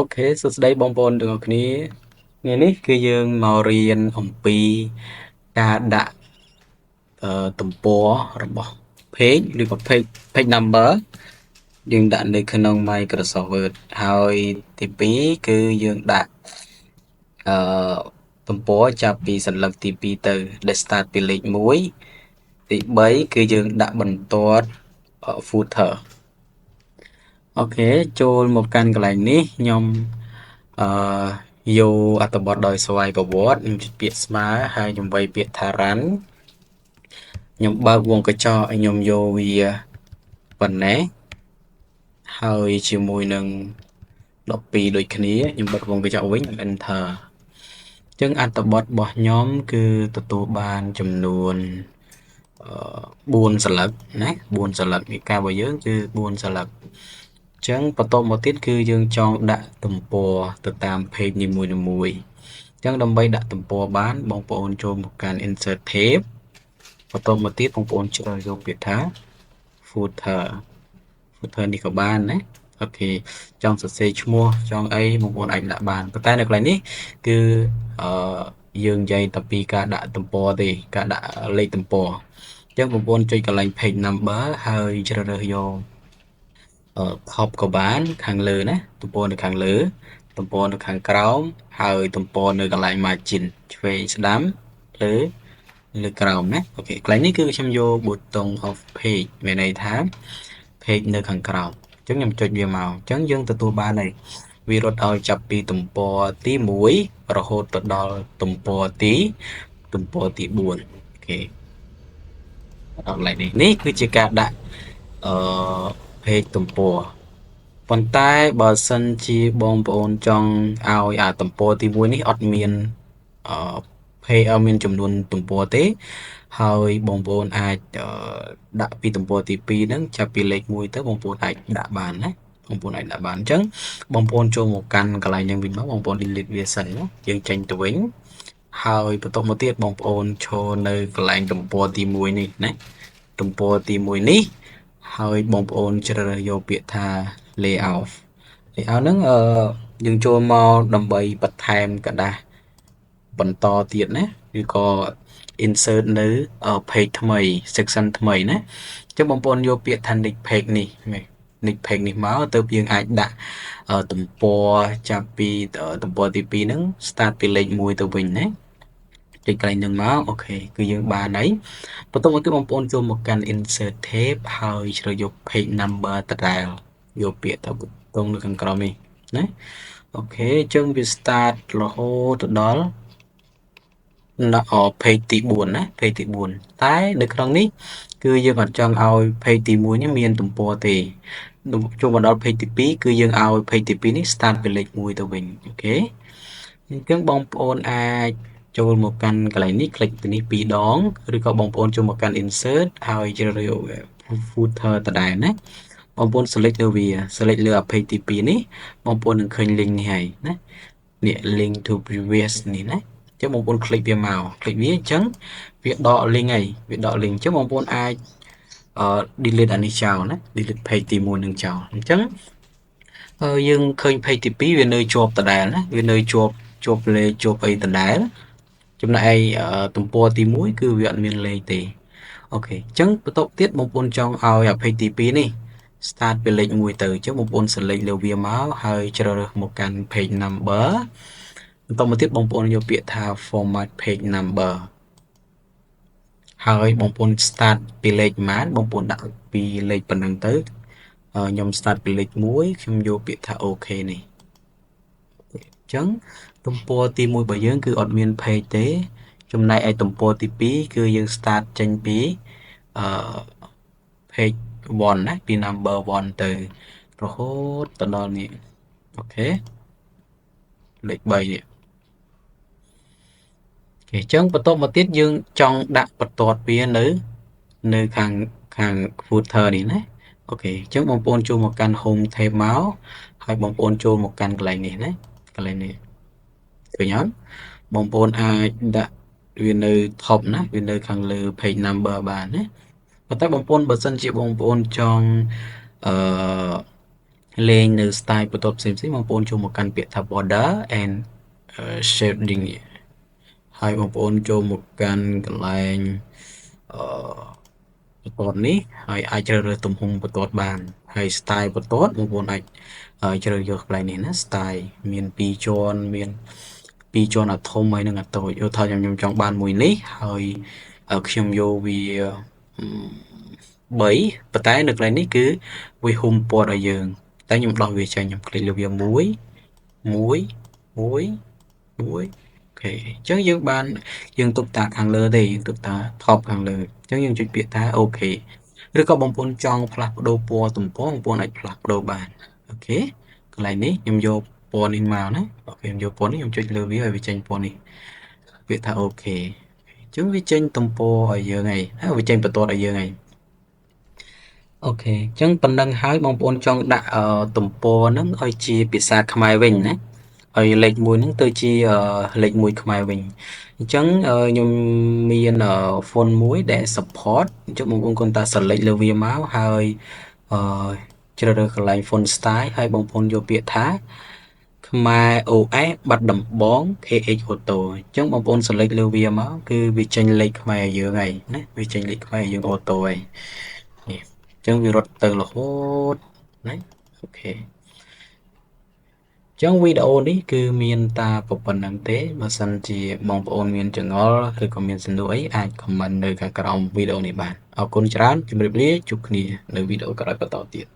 OK សួស្តីបងប្អូនទាំងអស់គ្នាថ្ងៃនេះគឺយើងមករៀនអំពីការដាក់ទំព័ររបស់ page ឬក៏ page number យើងដាក់នៅក្នុង Microsoft Word ហើយទី2គឺយើងដាក់អឺទំព័រចាប់ពីសន្លឹកទី2ទៅដែល start ពីលេខ1ទី3គឺយើងដាក់បន្ទាត់ footer OK ចូលមកកាន់កន្លែងនេះខ្ញុំអឺយកអត្ថបទដោយស្វ័យប្រវត្តិខ្ញុំចុចពាក្យស្មើហើយខ្ញុំវាយពាក្យថា run ខ្ញុំបើកវងកញ្ចក់ឲ្យខ្ញុំយកវាប៉ុណ្ណេះហើយជាមួយនឹង12ដូចគ្នាខ្ញុំបិទវងកញ្ចក់វិញខ្ញុំ enter អញ្ចឹងអត្ថបទរបស់ខ្ញុំគឺទទួលបានចំនួន4សន្លឹកណា4សន្លឹកនៃការរបស់យើងគឺ4សន្លឹកអញ្ចឹងបន្តមកទៀតគឺយើងចង់ដាក់ទំព័រទៅតាម page នីមួយៗអញ្ចឹងដើម្បីដាក់ទំព័របានបងប្អូនចូលមកកាន់ insert tab បន្តមកទៀតបងប្អូនជ្រើសយកពាក្យថា footer footer នេះក៏បានណាOK ចង់សរសេរឈ្មោះចង់អីបងប្អូនអាចដាក់បានប៉ុន្តែនៅកន្លែងនេះគឺអឺយើងនិយាយតែពីការដាក់ទំព័រទេការដាក់លេខទំព័រអញ្ចឹងបងប្អូនចុចកន្លែង page number ហើយជ្រើសរើសយកអឺ top ក៏បានខាងលើណាទំព័រនៅខាងលើទំព័រនៅខាងក្រោមហើយទំព័រនៅកន្លែង margin ឆ្វេងស្ដាំលើលើក្រោមណាOK កន្លែងនេះគឺខ្ញុំយក bottom of page មានន័យថា page នៅខាងក្រោមអញ្ចឹងខ្ញុំចុចវាមកអញ្ចឹងយើងទទួលបានហើយវារត់ឲ្យចាប់ពីទំព័រទី1រហូតទៅដល់ទំព័រទី4OK ដល់កន្លែងនេះនេះគឺជាការដាក់អឺ page ទំព័រ ប៉ុន្តែបើសិនជាបងប្អូនចង់ឲ្យអាទំព័រទី1នេះអត់មានអឺ page អត់មានចំនួនទំព័រទេ ហើយបងប្អូនអាចដាក់ពីទំព័រទី2ហ្នឹងចាប់ពីលេខ1ទៅបងប្អូនអាចដាក់បានណាបងប្អូនអាចដាក់បានអញ្ចឹងបងប្អូនចូលមកកាន់កន្លែងហ្នឹងវិញមកបងប្អូន delete វាសិនណាយើងចេញទៅវិញហើយបន្ទាប់មកទៀតបងប្អូនឈរនៅកន្លែងទំព័រទី1នេះណាទំព័រទី1នេះហើយបងប្អូនជ្រើសរើសយកពាក្យថា layout layout ហ្នឹងអឺយើងចូលមកដើម្បីបន្ថែមក្រដាសបន្តទៀតណាឬក៏ insert នៅ page ថ្មី section ថ្មីណាអញ្ចឹងបងប្អូនយកពាក្យថា next page នេះ next page នេះមកទៅយើងអាចដាក់ទំព័រចាប់ពីទំព័រទី2ហ្នឹង start ពីលេខ1ទៅវិញណាចុចកន្លែងហ្នឹងមក OK គឺយើងបានហើយបន្ទាប់មកទៀតបងប្អូនចូលមកកាន់ insert tab ហើយជ្រើសយក page number ដដែលយកពាក្យទៅតรงនៅខាងក្រោមនេះណាOK អញ្ចឹងវា start រហូតទៅដល់នៅ page ទី4ណា page ទី4តែនៅក្នុងនេះគឺយើងអត់ចង់ឲ្យ page ទី1នេះមានទំព័រទេចូលមកដល់ page ទី2គឺយើងឲ្យ page ទី2នេះ start ពីលេខ1ទៅវិញ OK អញ្ចឹងបងប្អូនអាចចូលមកកាន់កន្លែងនេះ click ទៅនេះពីរដងឬក៏បងប្អូនចូលមកកាន់ insert ហើយជ្រើសរើស footer ដដែលណាបងប្អូន select លើវា select លើ page ទី2នេះបងប្អូននឹងឃើញ link នេះហើយណានេះ link to previous នេះណាអញ្ចឹងបងប្អូន click វាមក click វាអញ្ចឹងវាដក link ហើយវាដក link អញ្ចឹងបងប្អូនអាចអឺ delete អានេះចោលណា delete page ទី1នឹងចោលអញ្ចឹងយើងឃើញ page ទី2វានៅជាប់ដដែលណាវានៅជាប់ជាប់លេខជាប់អីដដែលចំណែកឯទំព័រទី1គឺវាអត់មានលេខទេOK អញ្ចឹងបន្ទាប់ទៀតបងប្អូនចង់ឲ្យអា page ទី2នេះ start ពីលេខ1ទៅអញ្ចឹងបងប្អូន select លើវាមកហើយជ្រើសរើសមកកាន់ page number បន្តមកទៀតបងប្អូនយកពាក្យថា format page number ហើយបងប្អូន start ពីលេខប៉ុន្មានបងប្អូនដាក់ពីលេខប៉ុណ្ណឹងទៅខ្ញុំ start ពីលេខ1ខ្ញុំយកពាក្យថា OK នេះអញ្ចឹងទំព័រទី1របស់យើងគឺអត់មាន page ទេ ចំណែកឯទំព័រទី2គឺយើង start ចេញពីអឺ page 1ណាពី number 1ទៅរហូតទៅដល់នេះOK លេខ3នេះអញ្ចឹងបន្ទាប់មកទៀតយើងចង់ដាក់បន្ទាត់វានៅនៅខាងខាង footer នេះណាOK អញ្ចឹងបងប្អូនចូលមកកាន់ home tab មកហើយបងប្អូនចូលមកកាន់កន្លែងនេះណាកន្លែងនេះឃើញអត់បងប្អូនអាចដាក់វានៅ top ណាវានៅខាងលើ page number បានណាប៉ុន្តែបងប្អូនបើសិនជាបងប្អូនចង់អឺ លេងនៅ style បន្ទាត់ផ្សេងៗបងប្អូនចូលមកកាន់ពាក្យថា border and shading នេះហើយបងប្អូនចូលមកកាន់កន្លែងអឺបន្ទាត់នេះហើយអាចជ្រើសរើសទំហំបន្ទាត់បានហើយ style បន្ទាត់បងប្អូនអាចជ្រើសយកកន្លែងនេះណា style មាន2ជាន់មាន2ជាន់អាធំហើយនិងអាតូចឧទាហរណ៍ខ្ញុំចង់បានមួយនេះហើយខ្ញុំយកវា3ប៉ុន្តែនៅកន្លែងនេះគឺវាហ៊ុំពណ៌ឲ្យយើងតែខ្ញុំដោះវាចេញខ្ញុំ click លើវា1 1 1 1 OK អញ្ចឹងយើងបានយើងទុកតាខាងលើទេយើងទុកតា top ខាងលើអញ្ចឹងយើងចុចពាក្យថា OK ឬក៏បងប្អូនចង់ផ្លាស់ប្ដូរពណ៌ទំព័របងប្អូនអាចផ្លាស់ប្ដូរបាន OK កន្លែងនេះខ្ញុំយកពណ៌នេះមកណា OK ខ្ញុំយកពណ៌នេះខ្ញុំចុចលើវាឲ្យវាចេញពណ៌នេះពាក្យថា OK អញ្ចឹងវាចេញទំព័រឲ្យយើងហើយវាចេញបន្ទាត់ឲ្យយើងហើយ OK អញ្ចឹងប៉ុណ្ណឹងហើយបងប្អូនចង់ដាក់ទំព័រហ្នឹងឲ្យជាភាសាខ្មែរវិញណាឲ្យលេខ1ហ្នឹងទៅជាលេខ1ខ្មែរវិញអញ្ចឹងខ្ញុំមាន font មួយដែល support អញ្ចឹងបងប្អូនគ្រាន់តែ select លើវាមកហើយអឺជ្រើសរើសកន្លែង font style ហើយបងប្អូនយកពាក្យថាខ្មែរ OS បាត់ដំបង KH Auto អញ្ចឹងបងប្អូន select លើវាមកគឺវាចេញលេខខ្មែរយើងហើយណាវាចេញលេខខ្មែរយើង auto ហើយនេះអញ្ចឹងវារត់ទៅរហូតណា OK ចឹងវីដេអូនេះគឺមានតាប៉ុណ្ណឹងទេបើសិនជាបងប្អូនមានចម្ងល់ឬក៏មានសំណួរអីអាច comment នៅខាងក្រោមវីដេអូនេះបានអរគុណច្រើនជម្រាបលាជួបគ្នានៅវីដេអូក្រោយបន្តទៀត។